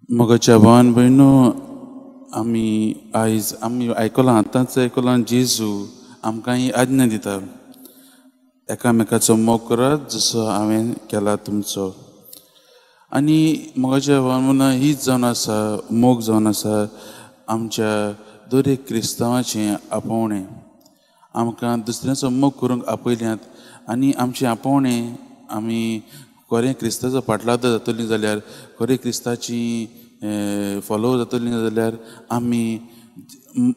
मोगाच्या भावान भयणो, आमी आयज आमी आयकलां, आतांच आयकलां, जेजू आमकां ही आज्ञा दिता, एकामेकाचो मोग करात जसो हांवें केला तुमचो। आनी मोगाच्या भावान भयणो, हीच जावन आसा मोग जावन आसा आमच्या दर एक क्रिस्तांवाचें आपोवणें। आमकां दुसऱ्यांचो मोग करूंक आपयल्यात आनी आमचें आपोवणें आमी खरें क्रिस्ताचो फाटलाव जातलीं जाल्यार, खरें क्रिस्ताची फॉलो जातलीं जाल्यार आमी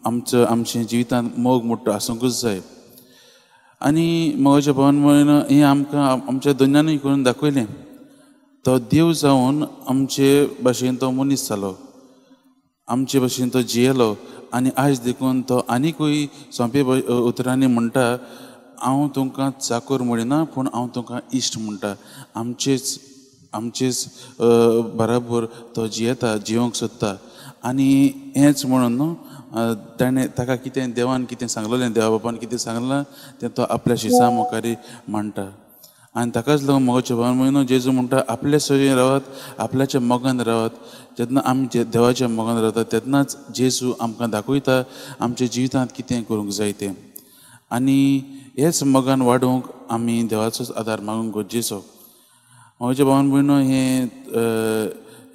आमचो आमच्या जिवितांत मोग मोठो आसूंकूच जाय। आनी मोगाच्या भावान भयणो, हें आमकां आमच्या दोनांनी करून दाखयलें। तो देव जावन आमचे भाशेन तो मनीस जालो, आमचे भाशेन तो जियेलो आनी आयज देखून तो आनीकूय सोंपे उतरांनी म्हणटा, हांव तुमकां चाकोर म्हणिना पूण हांव तुमकां इश्ट म्हणटा। आमचेच आमचेच बराबर तो जियेता, जियोंक सोदता। आनी हेंच म्हणून न्हू ताणें ताका कितें देवान कितें सांगलेलें, देवा बापान कितें सांगलां तें तो आपल्या शिसा मुखार मांडटा। आनी ताकाच लागून मोगाच्या भावान भयणो, जेजू म्हणटा आपल्या सरीं रावात, आपल्याच्या मोगान रावात। जेन्ना आमी देवाच्या मोगान रावता तेन्नाच जेजू आमकां दाखयता आमच्या जिवितांत कितें करूंक जाय तें। आनी हेच मोगान वाडोवंक आमी देवाचोच आदार मागूंक गरजेचो। मोगाच्या भावान भयणो, हें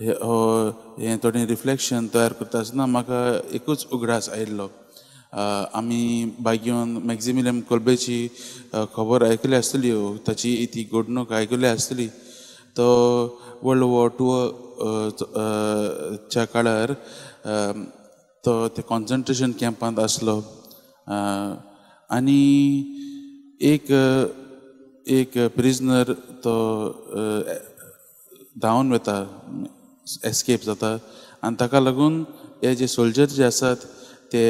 हें थोडें रिफ्लेक्शन तयार करता आसतना म्हाका एकूच उगडास आयिल्लो। आमी भाग्योन मॅक्सिमिलियन कोल्बेची खबर आयकली आसतली, ताची ती घडणूक आयकली आसतली। तो वर्ल्ड वॉर टू च्या काळार तो ते कॉन्सन्ट्रेशन कॅम्पांत आसलो आनी एक एक प्रिजनर तो धांवन वता, एस्केप जाता आनी ताका लागून हे जे सोल्जर जे आसात ते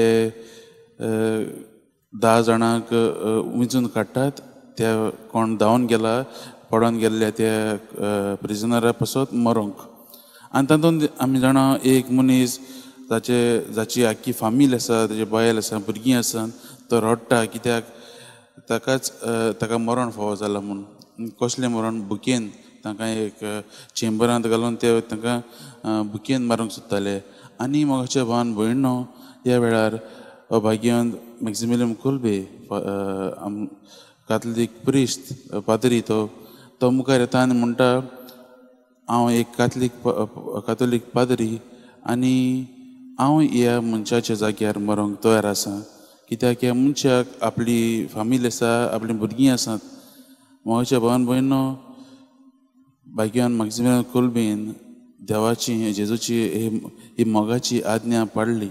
10 जाणांक विंचून काडटात, त्या कोण धांवन गेला पडोन गेल्ल्या त्या प्रिजनरा पासत मरोंक। आनी तातूंत आमी जाणा एक मनीस ताचे जाची आख्खी फामील आसा, ताची बायल आसा, भुरगीं आसा, तो रडटा कित्याक ताकाच ताका मरण फावो जालां म्हूण। कसलें मरण? भुकेन तांकां एक चेंबरांत घालून ते तांकां भुकेन मारूंक सोदताले। आनी मोगाच्या भावान भयणो, ह्या वेळार भाग्यवंत मॅक्सिमिलियन कोल्बे कातलीक प्रिस्त पाद्री तो मुखार येता आनी म्हणटा, हांव एक कातोलीक पाद्री आनी हांव ह्या मनशाच्या जाग्यार मरोंक तयार आसा, कित्याक ह्या मनशाक आपली फामील आसा, आपलीं भुरगीं आसात। मोगाच्या भावान भयणो, भाग्यवान मॅक्सिमिलियन कोल्बेन देवाची जेजूची ही मोगाची आज्ञा पाडली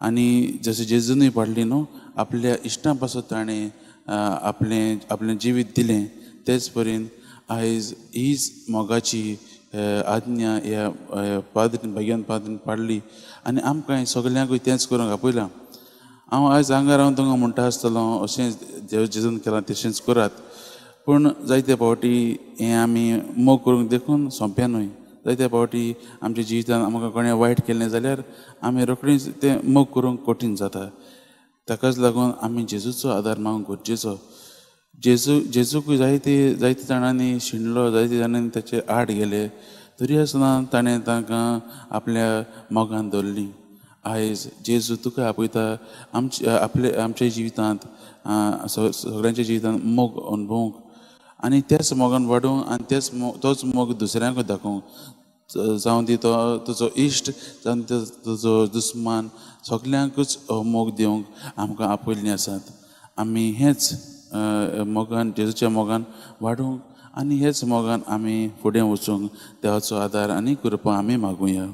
आनी जशें जेजूनय पाडली न्हू, आपल्या इश्टां पासत ताणें आपलें आपलें जिवीत दिलें, तेच परीन आयज हीच मोगाची आज्ञा ह्या पाद्रीन भाग्यवान पाद्रीन पाडली आनी आमकां सगल्यांकूय तेंच करूंक आपयलां। हांव आयज हांगा रावन तुमकां म्हणटा आसतलो अशेंच देव जेजून केलां तशेंच करात, पूण जायते फावटी हें आमी मोग करूंक देखून सोंपें न्हय। जायते फावटी आमच्या जिवितांत आमकां कोणें वायट केलें जाल्यार आमी रोखडीच तें मोग करूंक कठीण जाता। ताकाच लागून आमी जेजूचो आदार मागूंक गरजेचो। जेजूकूय जायते जायते जाणांनी शिणलो, जायते जाणांनी ताचे आड गेले, तरी आसतना ताणें तांकां आपल्या मोगान दवरली। आयज जेजू तुका आपयता आमच्या आपले आमच्या जिवितांत सगळ्यांच्या जिवितांत मोग अनुभवूंक आनी त्याच मोगान वाडोवंक आनी त्याच तोच मोग दुसऱ्यांकूय दाखोवंक, जावं ती तो तुजो इश्ट, जावं तुजो दुस्मान, सगल्यांकूच मोग दिवंक आमकां आपयल्लीं आसात। आमी हेंच मोगान जेजूच्या मोगान वाडोवंक आनी हेच मोगान आमी फुडें वचूंक देवाचो आदार आनी कृपा आमी मागुया।